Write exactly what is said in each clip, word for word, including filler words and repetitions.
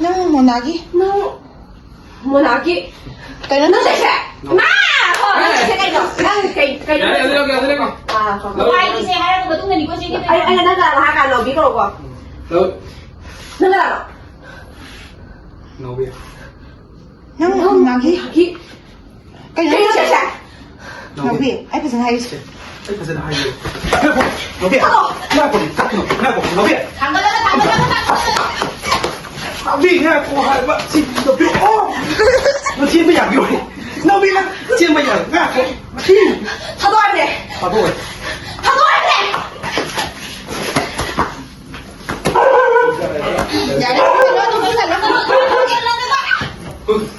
ꯅꯪ ꯃꯣꯅꯥꯒꯤ? ꯅꯪ ꯃꯣꯅꯥꯒꯤ? ꯀꯩꯅꯣ ꯅꯪ ꯇꯧꯔꯤꯁꯦ? ꯃꯥ! ꯍꯣ, ꯅꯪ ꯇꯧꯔꯤꯁꯦ ꯀꯩꯅꯣ? ꯅꯪ ꯀꯩ, ꯀꯩꯅꯣ? ꯌꯥꯔꯦ, ꯑꯗꯨ ꯂꯧꯒꯦ, ꯑꯗꯨ ꯂꯧꯒꯦ꯫ ꯑꯥ, ꯍꯣ, ꯍꯣ꯫ ꯂꯧ꯫ ꯋꯥꯏꯒꯤꯁꯦ ꯍꯥꯏꯔꯒ ꯃꯇꯨꯡꯗꯅꯤꯀꯣ ꯆꯦꯟꯒꯤ ꯑꯩ, ꯑꯩꯅ ꯅꯪ ꯀꯅꯥꯅꯣ ꯍꯥꯏꯔ ꯀꯥꯟꯗ ꯂꯧꯕꯤꯈ꯭ꯔꯣꯀꯣ꯫ ꯂꯧ꯫ ꯅꯪ ꯀꯅꯥꯅꯣ? ꯅꯥꯎꯕꯤ꯫ ꯅꯪ ꯃꯣꯅꯥꯒꯤ? ꯃꯣꯅꯥꯒꯤ? ꯀꯩꯅꯣ ꯀꯩꯅꯣ ꯍꯥꯏꯁꯦ? ꯁꯦ? ꯅꯥꯎꯕꯤ꯫ ꯅꯥꯎꯕꯤ, ꯑꯩ ꯐꯖꯅ ꯍꯥꯏꯒꯦꯁꯦ꯫ ꯑꯩ ꯐꯖꯅ ꯍꯥꯏꯒꯦ꯫ ꯉꯥꯏꯈꯣ, ꯅꯥꯎꯕꯤ, ꯉꯥꯏꯈꯣ, ꯉꯥꯏꯈꯣ, ꯉꯥꯏꯈꯣ, ꯅꯥꯎꯕꯤ꯫ ꯊꯥꯡꯒꯠꯂꯒ, ꯊꯥꯡꯒꯠꯂꯒ, ꯊꯥꯡꯒꯠꯂꯒ꯫ ꯅꯥꯎꯕꯤ, ꯉꯥꯏꯈꯣ ꯍꯥꯏꯕ, ꯁꯤ ꯅꯥꯎꯕꯤ, ꯑꯣ! ꯅꯪ ꯆꯦꯟꯕ ꯌꯥꯒꯤꯔꯣꯏ꯫ ꯅꯥꯎꯕꯤ, ꯅꯪ ꯆꯦꯟꯕ ꯌꯥ-, ꯉꯥꯏꯈꯣ꯫ ꯊꯥꯗꯣꯛꯑꯣ ꯍꯥꯏꯕꯅꯦ꯫ ꯊꯥꯗꯣꯛꯑꯣ꯫ ꯊꯥꯗꯣꯛꯑꯣ ꯍꯥꯏꯕꯅꯦ꯫ ꯌꯥꯔꯦ, ꯆꯠꯂꯣ, ꯆꯠꯂꯣ, ꯆꯠꯂꯣ, ꯆꯠꯂꯣ, ꯆꯠꯂꯣ꯫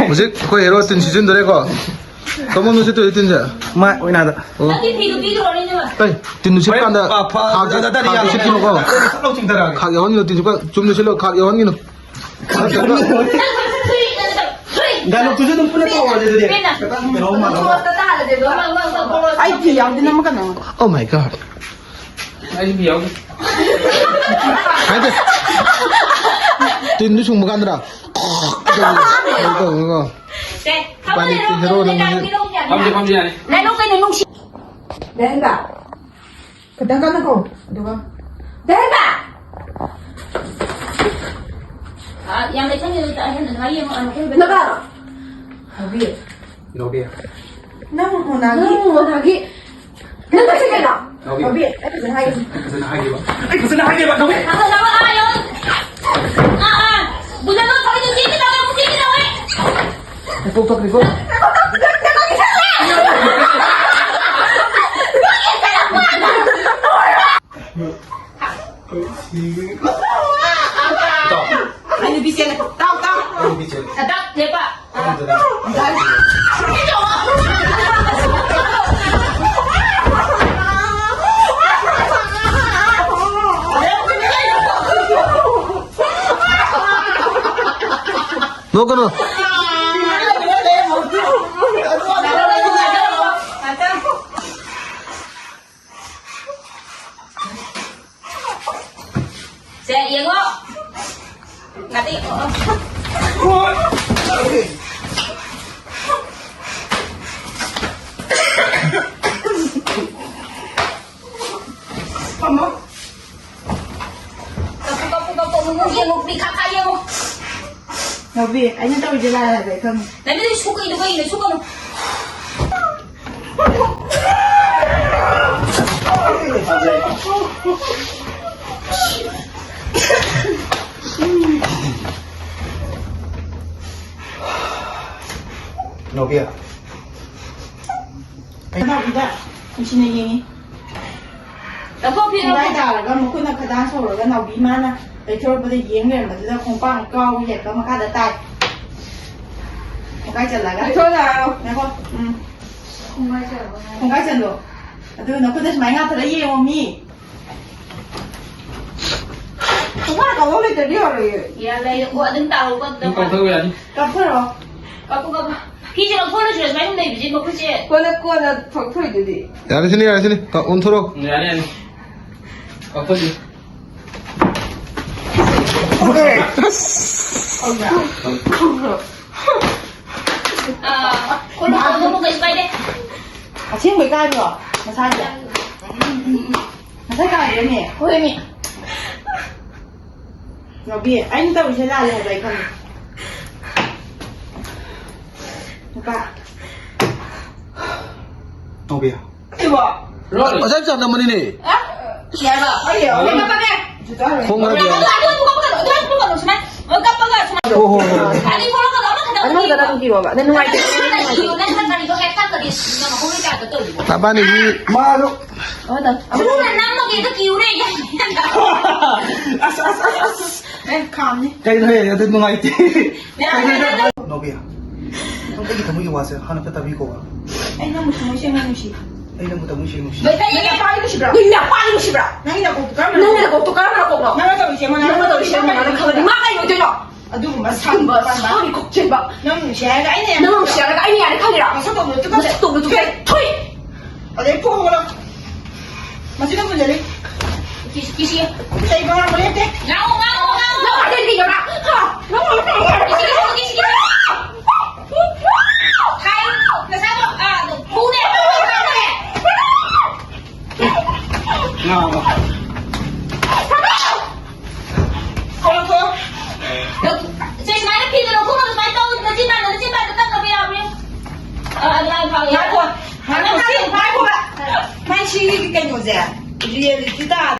ꯍꯧꯖꯤꯛ ꯑꯩꯈꯣꯏ ꯍꯦꯔꯣ ꯇꯤꯟ ꯁꯤꯠꯆꯤꯟꯗꯣꯔꯦꯀꯣ꯫ ꯀꯃꯣꯟ ꯅꯨꯡꯁꯤꯠ ꯇꯣꯏ ꯇꯤꯟꯁꯦ꯫ ꯃꯥ ꯑꯣꯏꯅꯥꯗ꯫ ꯑꯣ꯫ ꯅꯪꯒꯤ ꯐꯤꯗꯣ ꯄꯤꯈ꯭ꯔꯣ, ꯅꯤꯡꯁꯤꯡꯉꯣ꯫ ꯑꯩ ꯇꯤꯟ ꯅꯨꯡꯁꯤꯠ ꯀꯥꯟꯗ ꯐ-, ꯐ-, ꯈꯥꯛ-, ꯐ-, ꯈꯥꯛ ꯌꯥꯔꯦ, ꯅꯨꯡꯁꯤꯠ ꯌꯥꯔꯦ, ꯀꯤꯅꯣꯀꯣ꯫ ꯌꯥꯔꯦ, ꯁꯠ ꯂꯥꯎ ꯆꯤꯡꯊꯔꯛꯑꯒꯦ꯫ ꯈꯥꯛ ꯌꯥꯎꯍꯟꯒꯅꯨ ꯇꯤꯟ ꯁꯤꯠ ꯀꯥꯟ-, ꯆꯨꯝꯅ ꯁꯤꯠꯂꯣ, ꯈꯥꯛ ꯌꯥꯎꯍꯟꯒꯅꯨ꯫ ꯅꯠꯇ꯭ꯔꯒ ꯗꯥꯏꯂꯣꯛꯇꯨꯁꯨ ꯑꯗꯨꯝ ꯄꯨꯟꯅ ꯇꯧꯔꯁꯦ ꯑꯗꯨꯗꯤ꯫ ꯄꯦꯟꯅ꯫ ꯈꯤꯇꯪ ꯀꯩꯅꯣ ꯃꯥꯟꯅꯕ꯫ ꯈꯣꯡꯎꯞꯇ ꯇꯥꯍꯜꯂꯁꯦ ꯑꯗꯨꯝ꯫ ꯑꯩ ꯐꯤ ꯌꯥꯎꯗꯦ, ꯅꯝꯃꯛꯀꯅꯣ꯫ Oh my God꯫ ꯑꯩꯁꯨ ꯐꯤ ꯌꯥꯎꯗꯦ꯫ ꯍꯥꯏꯗꯤ, ꯇꯤꯟꯗꯨ ꯁꯨꯡꯕ ꯀꯥꯟꯗꯔ? ꯀꯩꯅꯣ ꯇꯧꯕꯅꯤꯀꯣ꯫ ꯁꯦ, ꯎꯄꯥꯏ ꯂꯩꯇꯦ, ꯐꯝꯃꯨꯅꯦ, ꯍꯦꯔꯣ ꯅꯪ ꯐꯝꯁꯦ, ꯐꯝꯁꯦ, ꯌꯥꯅꯤ꯫ ꯂꯩꯅꯧ ꯀꯩꯅꯣ ꯅꯨꯡꯁꯤ-, ꯗꯥꯏꯍꯟꯕ꯫ ꯈꯤꯇꯪ ꯀꯟꯅ ꯀꯧ, ꯑꯗꯨꯒ꯫ ꯗꯥꯏꯍꯟꯕ! ꯑ, ꯌꯥꯝ ꯂꯩꯁꯟꯒꯅꯨ, ꯑꯍꯟ ꯑꯗꯨꯃꯥꯏꯅ ꯌꯦꯡꯉꯣ, ꯑ, ꯅꯈꯣꯏ ꯅꯕꯥ! ꯅꯥꯎꯕꯤ꯫ ꯅꯥꯎꯕꯤ꯫ ꯅꯪ ꯃꯣꯅꯥꯒꯤ꯫ ꯅꯪ ꯃꯣꯅꯥꯒꯤ꯫ ꯅꯪ ꯀꯩꯁꯨ ꯀꯩꯅꯣ? ꯅꯥꯎꯕꯤ꯫ ꯅꯥꯎꯕꯤ, ꯑꯩ ꯐꯖꯅ ꯍꯥꯏꯒꯦ꯫ ꯑꯩ ꯐꯖꯅ ꯍꯥꯏꯒꯦꯕ꯫ ꯑꯩ ꯐꯖꯅ ꯍꯥꯏꯒꯦꯕ, ꯅꯥꯎꯕꯤ꯫ ꯑꯥ, ꯑꯥ, ꯑꯥ, ꯑꯥ, ꯑꯥ꯫ ꯕꯨꯖꯟꯗꯣ ꯊꯧꯔꯤꯗꯣ ꯆꯦꯟꯒꯦ ꯇꯧꯋꯦ, ꯑꯃꯨꯛ ꯆꯦꯟꯒꯦ ꯇꯧꯋꯦ꯫ ꯀꯣꯛ ꯇꯣꯛꯈ꯭ꯔꯦꯀꯣ꯫ ꯇꯥꯎ꯫ ꯑꯩ ꯅꯨꯄꯤ ꯆꯦꯜꯂꯦ꯫ ꯇꯥꯎ, ꯇꯥꯎ꯫ ꯑꯩ ꯅꯨꯄꯤ ꯆꯦꯜꯂꯦ꯫ ꯇꯥꯛ, ꯂꯦꯞꯄ꯫ ꯇꯥꯎ꯫ ꯅꯣꯛꯀꯅꯨ꯫ ꯁꯦ, ꯌꯦꯡꯉꯣ꯫ ꯉꯥꯛꯇ ꯌꯦꯡꯉꯣ꯫ ꯀꯞꯄꯨ, ꯀꯞꯄꯨ, ꯀꯞꯄꯨ꯫ ꯑꯃꯨꯛ ꯌꯦꯡꯉꯨ, ꯄꯤꯈꯥ ꯈꯥ ꯌꯦꯡꯉꯨ꯫ ꯅꯥꯎꯕꯤ, ꯑꯩꯅ ꯇꯧꯔꯤꯁꯦ ꯂꯥꯜꯂꯦ ꯍꯥꯏꯕ ꯑꯩ ꯈꯪꯉꯦ꯫ ꯅꯃꯤꯠꯇ ꯁꯨꯛꯏꯗꯨ ꯀꯩꯒꯤꯅꯣ? ꯁꯨꯛꯀꯅꯨ꯫ ꯅꯥꯎꯕꯤ꯫ ꯑꯩ ꯅꯥꯎꯕꯤꯗ ꯅꯨꯡꯁꯤꯅ ꯌꯦꯡꯉꯤ꯫ ꯂꯧꯊꯣꯛꯄꯤꯔꯣ꯫ ꯈꯣꯡꯗꯥꯏ ꯇꯥꯔꯒ ꯃꯈꯨꯠꯅ ꯈꯗꯥꯡ ꯁꯧꯔꯒ ꯅꯥꯎꯕꯤ ꯃꯥꯅ ꯂꯩꯊꯣꯔꯛꯄꯗ ꯌꯦꯡ ꯂꯩꯔꯝꯕꯗꯨꯗ ꯈꯣꯡꯄꯥꯛꯅ ꯀꯥꯎ ꯌꯦꯠꯄ ꯃꯈꯥꯗ ꯇꯥꯏ꯫ ꯈꯣꯡꯒꯥꯏ ꯆꯜꯂꯒ꯫ ꯂꯩꯊꯣꯛꯑꯣ ꯂꯥꯛꯑꯣ꯫ ꯉꯥꯏꯈꯣ꯫ ꯎꯝ꯫ ꯈꯣꯡꯒꯥꯏ ꯆꯜꯂꯣ꯫ ꯑꯗꯨ ꯅꯈꯨꯠꯇ ꯁꯨꯃꯥꯏꯅ ꯉꯥꯊꯔ ꯌꯦꯡꯉꯣ ꯃꯤ꯫ ꯈꯣꯡꯄꯥꯛꯅ ꯀꯥꯎ ꯂꯩꯇ꯭ꯔꯗꯤ ꯌꯥꯔꯣꯏꯌꯦ꯫ ꯌꯥ, ꯂꯩ-, ꯑꯣ, ꯑꯗꯨꯝ ꯇꯥꯔꯣ, ꯀꯣ, ꯑꯗꯨꯝ ꯀꯥꯎꯊꯣꯛꯎ ꯌꯥꯅꯤ꯫ ꯀꯥꯞꯊꯔꯣ꯫ ꯀꯥꯞꯄꯨ, ꯀꯥꯞꯄꯨ꯫ ꯐꯤꯁꯦ ꯂꯧꯊꯣꯛꯍꯜꯂꯁꯤꯔ? ꯁꯨꯃꯥꯏꯅ ꯁꯨꯝ ꯂꯩꯕꯁꯦ ꯃꯈꯨꯠꯁꯦ꯫ ꯀꯣꯟꯅ, ꯀꯣꯟꯅ ꯊꯣꯛꯊꯣꯛꯏꯗꯨꯗꯤ꯫ ꯌꯥꯔꯦ ꯁꯤꯅꯤ, ꯌꯥꯔꯦ ꯁꯤꯅꯤ꯫ ꯀ-, ꯑꯣꯟꯊꯣꯔꯛꯑꯣ꯫ ꯎꯝ, ꯌꯥꯅꯤ, ꯌꯥꯅꯤ꯫ ꯀꯥꯞꯊꯣꯛꯑꯁꯤ꯫ ꯑꯥ, ꯀꯣꯟꯅ, ꯀꯣꯟꯅ ꯑꯃꯨꯛ ꯀꯩꯁꯨ ꯀꯥꯏꯗꯦ꯫ ꯑꯁꯦꯡꯕꯩ ꯀꯥꯏꯕ꯭ꯔꯣ? ꯃꯁꯥꯒꯤ? ꯉꯁꯥꯏ ꯀꯥꯏꯕ꯭ꯔꯅꯦ? ꯍꯣꯏꯅꯦ꯫ ꯅꯥꯎꯕꯤ, ꯑꯩꯅ ꯇꯧꯔꯤꯁꯦ ꯂꯥꯜꯂꯦ ꯍꯥꯏꯕ ꯑꯩ ꯈꯪꯉꯦ꯫ ꯅꯨꯄꯥ꯫ ꯅꯥꯎꯕꯤ꯫ ꯏꯕꯣ꯫ ꯉꯁꯥꯏ ꯆꯥꯟꯅꯕꯅꯤꯅꯦ꯫ ꯑ? ꯌꯥꯔꯕ? ꯑꯩ ꯌꯥꯔꯕ? ꯑꯩ ꯀꯞꯄꯒꯦ꯫ ꯈꯣꯡ ꯈꯔ ꯑꯗꯨ, ꯄꯤꯌꯣ꯫ ꯑꯗꯨ, ꯑꯗꯨ ꯀꯞꯄꯒꯅꯨ, ꯑꯗꯨ ꯀꯞꯄꯒꯅꯨ, ꯁꯨꯃꯥꯏꯅ꯫ ꯑꯣ, ꯀꯞꯄꯒ ꯁꯨꯃꯥꯏꯅ꯫ ꯍꯣ, ꯍꯣ, ꯍꯣ, ꯍꯣ꯫ ꯑꯅꯤ ꯊꯣꯛꯂꯛꯀꯅꯨ, ꯑꯃꯈꯛꯇꯪ ꯑꯅꯤꯈꯛꯇꯪ ꯄꯤꯌꯨ꯫ ꯄꯤꯌꯣꯕ꯫ ꯅꯪ ꯅꯨꯡꯉꯥꯏꯇꯦ꯫ ꯅꯪ ꯀꯔꯤꯅꯣ? ꯅꯪ ꯀꯔꯤꯅꯣ? ꯍꯦꯛꯇ ꯀꯔꯤ ꯅꯪ ꯍꯧꯔꯤ ꯇꯥꯏꯞꯇ ꯇꯧꯔꯤꯕꯣ? ꯅꯕꯥꯅꯤꯒꯤ ꯃꯥꯗꯣ꯫ ꯑꯃꯗ, ꯑꯃꯗ꯫ ꯊꯨꯅ ꯅꯝꯃꯒꯦ, ꯑꯗꯨ ꯀꯤꯎꯔꯦ꯫ ꯑꯁ, ꯑꯁ, ꯑꯁ, ꯑꯁ꯫ ꯑꯦ, ꯈꯥꯝꯅꯤ꯫ ꯀꯩꯅꯣ ꯍꯦ? ꯑꯗꯨ ꯅꯨꯡꯉꯥꯏꯇꯦ꯫ ꯅꯣꯕꯤꯌꯥ, ꯅꯪ ꯑꯩꯒꯤ ꯊꯃꯣꯏꯒꯤ ꯋꯥꯁꯦ ꯍꯥꯟꯅ ꯑꯝꯇ ꯇꯥꯕꯤꯈꯣꯕ꯫ ꯑꯩ ꯅꯪꯕꯨ ꯊꯃꯣꯏ ꯁꯦꯡꯅ ꯅꯨꯡꯁꯤ꯫ ꯑꯩ ꯅꯪꯕꯨ ꯊꯃꯣꯏ ꯁꯦꯡꯅ ꯅꯨꯡꯁꯤ꯫ ꯅꯪꯒꯤ ꯅꯄꯥꯗꯤ ꯅꯨꯡꯁꯤꯕ꯭ꯔꯥ? ꯅꯪꯒꯤ ꯅꯄꯥꯗꯤ ꯅꯨꯡꯁꯤꯕ꯭ꯔꯥ? ꯅꯪꯒꯤ ꯅꯀꯣꯛꯇꯣ ꯀꯔꯝꯕ ꯅꯪꯒꯤ ꯅꯀꯣꯛꯇꯣ ꯀꯔꯝꯕ ꯅꯀꯣꯛꯅꯣ? ꯅꯪꯅ ꯇꯧꯔꯤꯁꯦ ꯃꯉꯥꯏꯔꯦ꯫ ꯅꯪꯅ ꯇꯧꯔꯤꯁꯦ ꯃꯉꯥꯏꯔꯦ ꯈꯜꯂꯗꯤ ꯃꯥ ꯀꯩ ꯑꯣꯏꯗꯣꯏꯅꯣ? ꯑꯗꯨꯒꯨꯝꯕ ꯁꯥꯡꯕ ꯄꯥꯟꯕ꯫ ꯁꯥꯡ ꯀꯣꯛ ꯆꯦꯟꯕ꯫ ꯅꯪ ꯅꯨꯡꯁꯤ ꯍꯥꯏꯔꯒ ꯑꯩꯅ ꯌꯥꯔꯦ ꯅꯪ ꯈꯜꯂꯤꯔꯣ? ꯅꯨꯡꯁꯤ ꯍꯥꯏꯔꯒ ꯑꯩꯅ ꯌꯥꯔꯦ ꯈꯜꯂꯤꯔꯣ? ꯃꯁꯛ ꯇꯧꯕꯗꯣ ꯇꯨꯀꯠꯆꯩ꯫ ꯃꯁꯛ ꯇꯧꯕꯗꯣ ꯇꯨꯀꯠꯆꯩ꯫ ꯊꯨꯏ! ꯑꯗꯩ ꯐꯨ ꯍꯧꯒꯠꯂꯣ꯫ ꯃꯁꯤꯗ ꯃꯨꯟꯖꯜꯂꯤ꯫ ꯀꯤꯁꯤ, ꯀꯤꯁꯤ꯫ ꯆꯩ ꯉꯥꯡꯕ ꯂꯦꯞꯇꯦ꯫ ꯉꯥꯡꯉꯣ, ꯉꯥꯡꯉꯣ, ꯉꯥꯡꯉꯣ꯫ ꯅꯪ ꯍꯥꯏꯗꯤ ꯀꯤꯖꯕ꯭ꯔꯥ? ꯍꯥ? ꯅꯪ ꯍꯥꯏꯗꯤ ꯀꯤꯖꯕ꯭ꯔꯥ? ꯀꯤꯁꯤ, ꯀꯤꯁꯤ, ꯀꯤꯁꯤ꯫ ꯍꯥꯏ, ꯉꯁꯥꯏꯗꯣ, ꯑꯥ, ꯐꯨꯅꯦ, ꯐꯨꯅꯦ, ꯐꯨꯅꯦ꯫ ꯉꯥꯡꯉꯣ꯫ ꯊꯣꯛꯂꯣ, ꯊꯣꯛꯂꯣ꯫ ꯁꯦ, ꯁꯨꯃꯥꯏꯅ ꯐꯤꯗꯣ ꯂꯧꯊꯣꯛꯑꯒ ꯁꯨꯃꯥꯏꯅ ꯇꯧ, ꯅꯆꯤꯟꯕꯥꯟꯗ, ꯅꯆꯤꯟꯕꯥꯟꯗ ꯇꯛꯅꯕ ꯌꯥꯕ꯭ꯔꯥ? ꯑ, ꯑꯗꯨꯃꯥꯏꯅ ꯐꯥꯎ ꯌꯥꯏ꯫ ꯉꯥꯏꯈꯣ, ꯉꯥꯏꯈꯣ, ꯁꯤ, ꯉꯥꯏꯈꯣ꯫ ꯃꯥꯏ ꯁꯤꯒꯤ ꯀꯩꯅꯣꯁꯦ, ꯔꯤꯌꯦꯂꯤꯇꯤ ꯇꯥ-